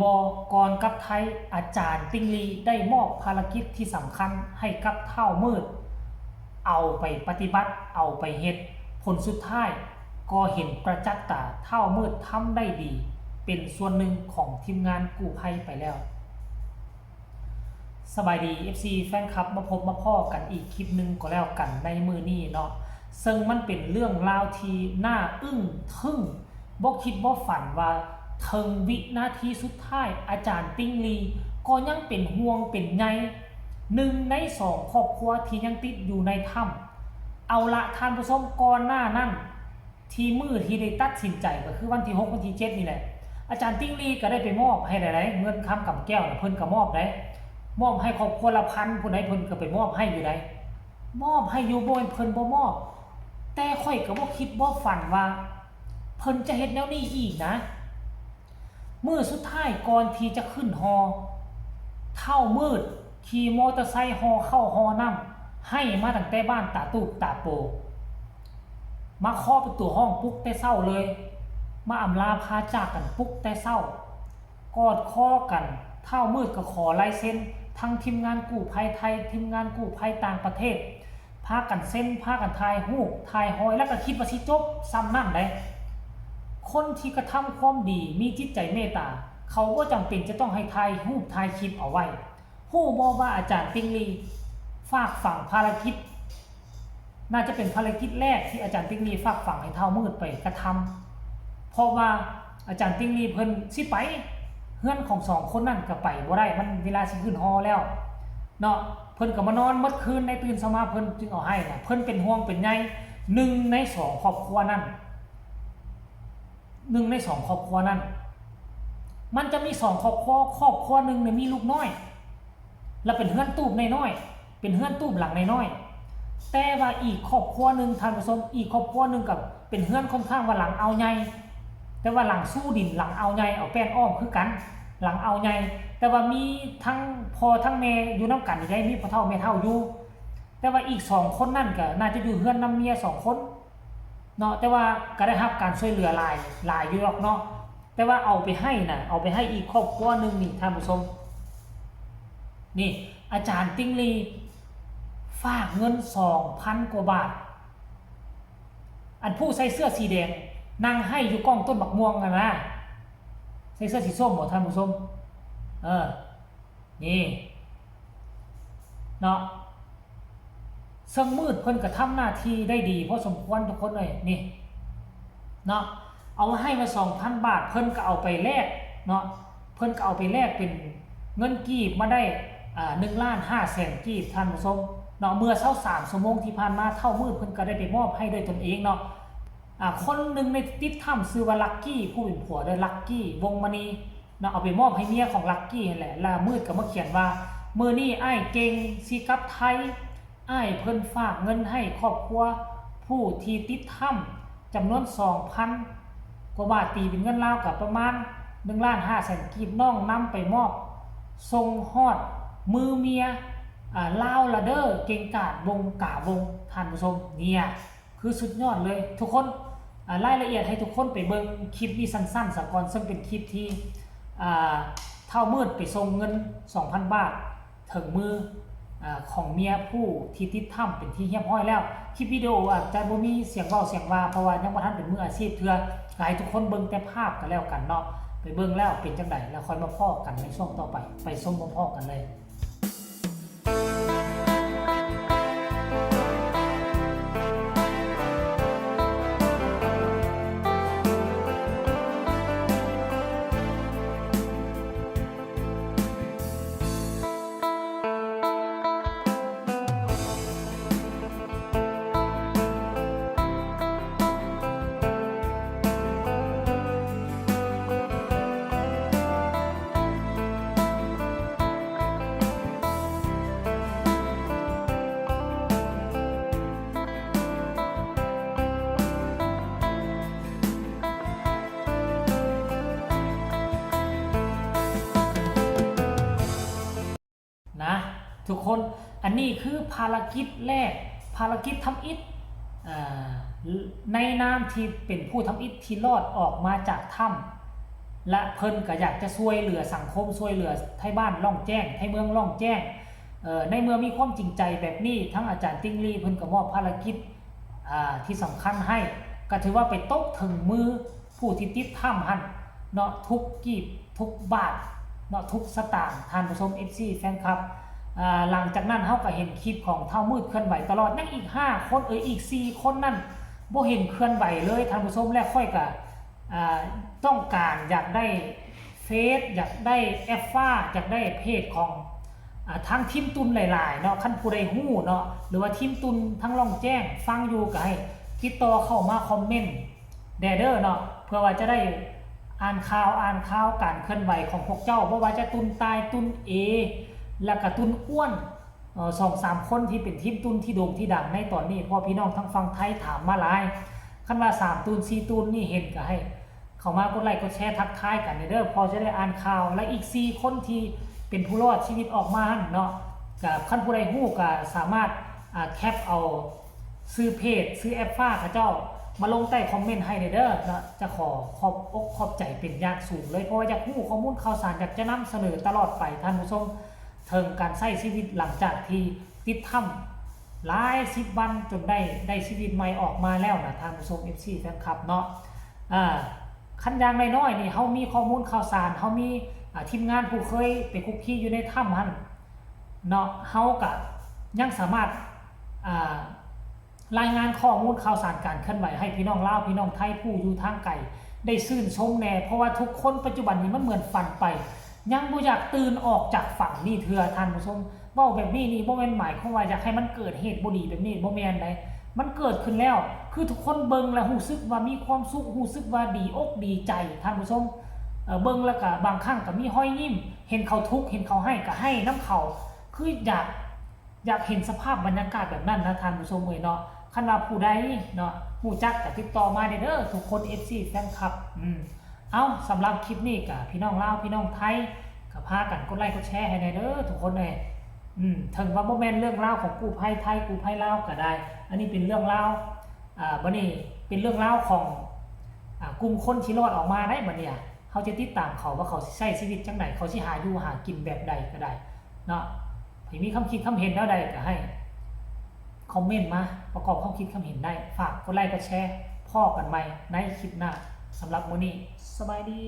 ບໍ່ ກ່ອນກັບໄທ, ອາຈານຕິ່ງລີໄດ້ມອບພາລະກິດທີ່ສຳຄັນໃຫ້ກັບທ້າວມືດ ເອົາໄປປະຕິບັດ, ເອົາໄປເຮັດ. ຜົນສຸດທ້າຍກໍເຫັນປະຈັກຕາ, ທ້າວມືດທຳໄດ້ດີ, ເປັນສ່ວນໜຶ່ງຂອງທີມງານກູ້ໄພໄປແລ້ວ. ສະບາຍດີ ເອັຟຊີ ແຟນຄລັບ, ມາພົບມາພໍ້ກັນອີກຄລິບໜຶ່ງກໍແລ້ວກັນໃນມື້ນີ້ເນາະ, ເຊິ່ງມັນເປັນເລື່ອງລາວທີ່ໜ້າອຶ້ງທຶ້ງ, ບໍ່ຄິດບໍ່ຝັນວ່າເຖິງວິນາທີສຸດທ້າຍ ອາຈານຕິ່ງລີກໍຍັງເປັນຫ່ວງເປັນໃຍໜຶ່ງໃນສອງຄອບຄົວທີ່ຍັງຕິດຢູ່ໃນຖ້ຳ. ເອົາລະ ທ່ານຜູ້ຊົມ, ກ່ອນໜ້ານັ້ນ ທີ່ມື້ທີ່ໄດ້ຕັດສິນໃຈກໍຄືວັນທີຫົກ ວັນທີເຈັດນີ້ແຫຼະ, ອາຈານຕິ່ງລີກໍໄດ້ໄປມອບໃຫ້ແລ້ວໃດ໋, ເງິນຄຳກຳແກ້ວນະ ເພິ່ນກໍມອບໄດ໋, ມອບໃຫ້ຄອບຄົວລະພັນພຸ້ນໃດ໋, ເພິ່ນກໍໄປມອບໃຫ້ຢູ່ໃດ໋, ມອບໃຫ້ຢູ່, ບໍ່ແມ່ນເພິ່ນບໍ່ມອບ, ແຕ່ຂ້ອຍກໍບໍ່ຄິດບໍ່ຝັນວ່າເພິ່ນຈະເຮັດແນວນີ້ອີກນະ. ມື້ສຸດທ້າຍກ່ອນທີ່ຈະຂຶ້ນຫໍ່, ທ້າວມືດຂີ່ມໍເຕີໄຊຫໍ່ເຂົ້າຫໍ່ນ້ຳ ໄຫ້ມາຕັ້ງແຕ່ບ້ານຕາຕູບຕາໂປ, ມາເຄາະປະຕູຫ້ອງປຸກແຕ່ເຊົ້າເລີຍ, ມາອຳລາພາຈາກກັນປຸກແຕ່ເຊົ້າ, ກອດຄໍກັນ, ທ້າວມືດກໍຂໍລາຍເຊັນທັງທີມງານກູ້ໄພໄທ, ທີມງານກູ້ໄພຕ່າງປະເທດ, ພາກັນເຊັນ, ພາກັນຖ່າຍຮູບ, ຖ່າຍຮອຍ, ແລ້ວກໍຄິດວ່າຊິຈົບສ່ຳນັ້ນເດ້. ຄົນທີ່ກະທຳຄວາມດີ, ມີຈິດໃຈເມດຕາ, ເຂົາບໍ່ຈຳເປັນຈະຕ້ອງໃຫ້ຖ່າຍຮູບ, ຖ່າຍຄລິບເອົາໄວ້. ຮູ້ບໍ່ວ່າອາຈານຕິ່ງລີຝາກຝັງພາລະກິດ, ໜ້າຈະເປັນພາລະກິດແລກທີ່ອາຈານຕິ່ງລີຝາກຝັງໃຫ້ທ້າວມືດໄປກະທຳ, ເພາະວ່າອາຈານຕິ່ງລີເພິ່ນຊິໄປ, ເຮືອນຂອງສອງຄົນນັ້ນກໍໄປບໍ່ໄດ້, ມັນເວລາຊິຂຶ້ນຫໍ່ແລ້ວເນາະ. ເພິ່ນກໍມານອນໝົດຄືນ, ໃນຕື່ນເຊົ້າມາເພິ່ນຈຶ່ງເອົາໃຫ້ນະ. ເພິ່ນເປັນຫ່ວງເປັນໃຍໜຶ່ງໃນສອງຄອບຄົວນັ້ນ, ໜຶ່ງໃນສອງຄອບຄົວນັ້ນ, ມັນຈະມີສອງຄອບຄົວ, ຄອບຄົວໜຶ່ງນີ້ມີລູກນ້ອຍ ແລະ ເປັນເຮືອນຕູບນ້ອຍໆ, ເປັນເຮືອນຕູບຫຼັງນ້ອຍໆ, ແຕ່ວ່າອີກຄອບຄົວໜຶ່ງ, ທ່ານຜູ້ຊົມ, ອີກຄອບຄົວໜຶ່ງກໍເປັນເຮືອນຂ້ອນຂ້າງວ່າຫຼັງອ່າວໃຫຍ່, ແຕ່ວ່າຫຼັງຊູດິນ, ຫຼັງອ່າວໃຫຍ່, ເອົາແປ້ນອ້ອມຄືກັນ, ຫຼັງອ່າວໃຫຍ່, ແຕ່ວ່າມີທັງພໍ່ທັງແມ່ຢູ່ນຳກັນນີ້ໄດ໋, ມີພໍ່ເຖົ້າແມ່ເຖົ້າຢູ່, ແຕ່ວ່າອີກສອງຄົນນັ້ນກໍໜ້າຈະຢູ່ເຮືອນນຳເມຍສອງຄົນເນາະ, ແຕ່ວ່າກໍໄດ້ຮັບການຊ່ວຍເຫຼືອຫຼາຍ, ຫຼາຍຢູ່ດອກເນາະ. ແຕ່ວ່າເອົາໄປໃຫ້ນະ, ເອົາໄປໃຫ້ອີກຄອບຄົວໜຶ່ງນີ້ ທ່ານຜູ້ຊົມ. ນີ້ ອາຈານຕິ່ງລີຝາກເງິນສອງພັນກວ່າບາດ. ອັນຜູ້ໃສ່ເສື້ອສີແດງ ນັ່ງໄຫ້ຢູ່ກ້ອງຕົ້ນໝາກມ່ວງຫັ້ນນະ, ໃສ່ເສື້ອສີສົ້ມບໍ ທ່ານຜູ້ຊົມ? ເອີ. ນີ້ເນາະ, ເຊິ່ງມືດເພິ່ນກໍທຳໜ້າທີ່ໄດ້ດີພໍສົມຄວນທຸກຄົນເອີຍ ນີ້ເນາະ, ເອົາມາໃຫ້ມາສອງພັນບາດ, ເພິ່ນກໍເອົາໄປແລກເນາະ, ເພິ່ນກໍເອົາໄປແລກເປັນເງິນກີບມາໄດ້ ອ່າ ໜຶ່ງລ້ານຫ້າແສນກີບ ທ່ານຜູ້ຊົມເນາະ. ເມື່ອຊາວສາມຊົ່ວໂມງທີ່ຜ່ານມາ ທ້າວມືດເພິ່ນກໍໄດ້ໄປມອບໃຫ້ດ້ວຍຕົນເອງເນາະ. ອາ ຄົນໜຶ່ງໃນຕິດຖ້ຳຊື່ວ່າລັກກີ້ ຜູ້ເປັນຜົວເດີ ລັກກີ້ ວົງມະນີເນາະ, ເອົາໄປມອບໃຫ້ເມຍຂອງລັກກີ້ຫັ້ນແຫຼະ. ລະມືດກໍມາຂຽນວ່າ ມື້ນີ້ອ້າຍເກັ່ງຊິກັບໄທ, ອ້າຍເພິ່ນຝາກເງິນໃຫ້ຄອບຄົວຜູ້ທີ່ຕິດຖ້ຳຈຳນວນສອງພັນກວ່າບາດ, ຕີເປັນເງິນລາວກໍປະມານໜຶ່ງລ້ານຫ້າແສນກີບ, ນ້ອງນຳໄປມອບສົ່ງຮອດມືເມຍ ອາ ລາວລະເດີ ເກັ່ງກາດ ວົງກາວົງ ທ່ານຜູ້ຊົມ. ເນຍ ຄືສຸດຍອດເລີຍທຸກຄົນ. ອາ ລາຍລະອຽດໃຫ້ທຸກຄົນໄປເບິ່ງຄລິບນີ້ສັ້ນໆສາກ່ອນ, ເຊິ່ງເປັນຄລິບທີ່ ອາ ທ້າວມືດໄປສົ່ງເງິນສອງພັນບາດເຖິງມື ອາ ຂອງເມຍຜູ້ທີ່ຕິດຖ້ຳເປັນທີ່ຮຽບຮ້ອຍແລ້ວ. ຄລິບວິດີໂອອາດຈະບໍ່ມີສຽງເວົ້າສຽງວ່າ ເພາະວ່າຍັງບໍ່ທັນເປັນມືອາຊີບເທື່ອ, ກໍໃຫ້ທຸກຄົນເບິ່ງແຕ່ພາບກໍແລ້ວກັນເນາະ. ໄປເບິ່ງແລ້ວເປັນຈັ່ງໃດ ແລ້ວຄ່ອຍມາພໍ້ກັນໃນຊ່ວງຕໍ່ໄປ, ໄປຊົມພ້ອມໆກັນເລີຍ. ນະທຸກຄົນ, ອັນນີ້ຄືພາລະກິດແລກ, ພາລະກິດທຳອິດ ເອີ ໃນນາມທີ່ເປັນຜູ້ທຳອິດທີ່ລອດອອກມາຈາກຖ້ຳ ແລະເພິ່ນກໍຢາກຈະຊ່ວຍເຫຼືອສັງຄົມ ຊ່ວຍເຫຼືອໄທບ້ານລ່ອງແຈ້ງ ໄທເມືອງລ່ອງແຈ້ງ. ເອີ ໃນເມື່ອມີຄວາມຈິງໃຈແບບນີ້ ທາງອາຈານຕິ່ງລີເພິ່ນກໍມອບພາລະກິດ ອ່າ ທີ່ສຳຄັນໃຫ້ ກໍຖືວ່າໄປຕົກເຖິງມືຜູ້ທີ່ຕິດຖ້ຳຫັ້ນເນາະ ທຸກກີບທຸກບາດເນາະ ທຸກສະຕາງ ທ່ານຜູ້ຊົມ ເອັຟຊີ ແຟນຄລັບ. ອ່າ ຫຼັງຈາກນັ້ນເຮົາກໍເຫັນຄລິບຂອງທ້າວມືດເຄື່ອນໄຫວຕະຫຼອດ ຍັງອີກຫ້າຄົນ ເອີ ອີກສີ່ຄົນນັ້ນບໍ່ເຫັນເຄື່ອນໄຫວເລີຍ ທ່ານຜູ້ຊົມ. ແລະຂ້ອຍກໍ ອ່າ ຕ້ອງການຢາກໄດ້ເຟສ ຢາກໄດ້ແອັບຟ້າ ຢາກໄດ້ເພຈຂອງ ອ່າ ທາງທີມຕຸນຫຼາຍໆເນາະ. ຄັນຜູ້ໃດຮູ້ເນາະ ຫຼືວ່າທີມຕຸນທາງລ່ອງແຈ້ງຟັງຢູ່ ກໍໃຫ້ຕິດຕໍ່ເຂົ້າມາຄອມເມັນແດ່ເດີເນາະ ເພື່ອວ່າຈະໄດ້ອ່ານຂ່າວ ອ່ານຂ່າວການເຄື່ອນໄຫວຂອງພວກເຈົ້າ ບໍ່ວ່າຈະຕຸນຕາຍ ຕຸນເອ ແລ້ວກໍຕຸນອ້ວນ ເອີ ສອງສາມຄົນທີ່ເປັນທີມຕຸນທີ່ໂດ່ງທີ່ດັງໃນຕອນນີ້ ເພາະວ່າພີ່ນ້ອງທາງຝັ່ງໄທຖາມມາຫຼາຍ. ຄັນວ່າສາມຕູນ ສີ່ຕູນນີ້ເຫັນ ກໍໃຫ້ເຂົ້າມາກົດໄລກົດແຊທັກທາຍກັນແດ່ເດີ ພໍຈະໄດ້ອ່ານຂ່າວ. ແລະອີກສີ່ຄົນທີ່ເປັນຜູ້ລອດຊີວິດອອກມາຫັ້ນເນາະ ກໍຄັນຜູ້ໃດຮູ້ກໍສາມາດ ອ່າ ແຄັບເອົາຊື່ເພຈ ຊື່ແອັບຟ້າເຂົາເຈົ້າມາລົງໃຕ້ຄອມເມັນໃຫ້ແດ່ເດີເນາະ. ຈະຂໍຂອບອົກຂອບໃຈເປັນຢ່າງສູງເລີຍ ເພາະວ່າຢາກຮູ້ຂໍ້ມູນຂ່າວສານ ຢາກຈະນຳສະເໜີຕະຫຼອດໄປ ທ່ານຜູ້ຊົມ ເຖິງການໃຊ້ຊີວິດຫຼັງຈາກທີ່ຕິດຖ້ຳຫຼາຍສິບວັນ ຈົນໄດ້ ໄດ້ຊີວິດໃໝ່ອອກມາແລ້ວນະ ທ່ານຜູ້ຊົມ ເອັຟຊີ ແຟນຄລັບເນາະ. ເອີ ຄັນຢ່າງນ້ອຍໆນີ້ ເຮົາມີຂໍ້ມູນຂ່າວສານ ເຮົາມີ ອ່າ ທີມງານຜູ້ເຄີຍໄປຄຸກຄີຢູ່ໃນຖ້ຳຫັ້ນເນາະ ເຮົາກະຍັງສາມາດ ອ່າ ລາຍງານຂໍ້ມູນຂ່າວສານການເຄື່ອນໄຫວໃຫ້ພີ່ນ້ອງລາວ ພີ່ນ້ອງໄທ ຜູ້ຢູ່ທາງໄກໄດ້ຊື່ນຊົມແດ່ ເພາະວ່າທຸກຄົນປັດຈຸບັນນີ້ມັນເໝືອນຝັນໄປ ຍັງບໍ່ຢາກຕື່ນອອກຈາກຝັນນີ້ເທື່ອ ທ່ານຜູ້ຊົມ. ເວົ້າແບບນີ້ນີ້ບໍ່ແມ່ນໝາຍຄວາມວ່າຢາກໃຫ້ມັນເກີດເຫດບໍ່ດີແບບນີ້ ບໍ່ແມ່ນໃດ໋. ມັນເກີດຂຶ້ນແລ້ວ ຄືທຸກຄົນເບິ່ງແລ້ວຮູ້ສຶກວ່າມີຄວາມສຸກ ຮູ້ສຶກວ່າດີອົກດີໃຈ ທ່ານຜູ້ຊົມ. ເອີ ເບິ່ງແລ້ວກະບາງຄັ້ງກະມີຮອຍຍິ້ມ ເຫັນເຂົາທຸກ ເຫັນເຂົາໄຫ້ ກະໄຫ້ນຳເຂົາ ຄືຢາກ ຢາກເຫັນສະພາບບັນຍາກາດແບບນັ້ນນະ ທ່ານຜູ້ຊົມເອີຍເນາະ. ຄັນວ່າຜູ້ໃດເນາະ ຮູ້ຈັກກະຕິດຕໍ່ມາແດ່ເດີທຸກຄົນ ເອັຟຊີ ແຟນຄລັບ. ອືມ ເອົ້າ ສຳລັບຄລິບນີ້ກະ ພີ່ນ້ອງລາວ ພີ່ນ້ອງໄທ ກະພາກັນກົດໄລກົດແຊໃຫ້ແດ່ເດີທຸກຄົນເອີຍ. ອືມ ເຖິງວ່າບໍ່ແມ່ນເລື່ອງລາວຂອງກູ້ໄພໄທ ກູ້ໄພລາວກະໄດ້ ອັນນີ້ເປັນເລື່ອງລາວ ອ່າ ບັດນີ້ເປັນເລື່ອງລາວຂອງ ອ່າ ກຸ່ມຄົນທີ່ລອດອອກມາໄດ໋. ບັດນີ້ເຮົາຈະຕິດຕາມເຂົາວ່າເຂົາຊິໃຊ້ຊີວິດຈັ່ງໃດ ເຂົາຊິຫາຢູ່ຫາກິນແບບໃດກະໄດ້ເນາະ. ໃຜມີຄຳຄິດຄຳເຫັນແນວໃດກະໃຫ້ຄອມເມັນມາປະກອບຄວາມຄິດຄຳເຫັນໄດ້. ຝາກກົດໄລກົດແຊ ພໍ້ກັນໃໝ່ໃນຄລິບໜ້າ. ສຳລັບມື້ນີ້ ສະບາຍດີ.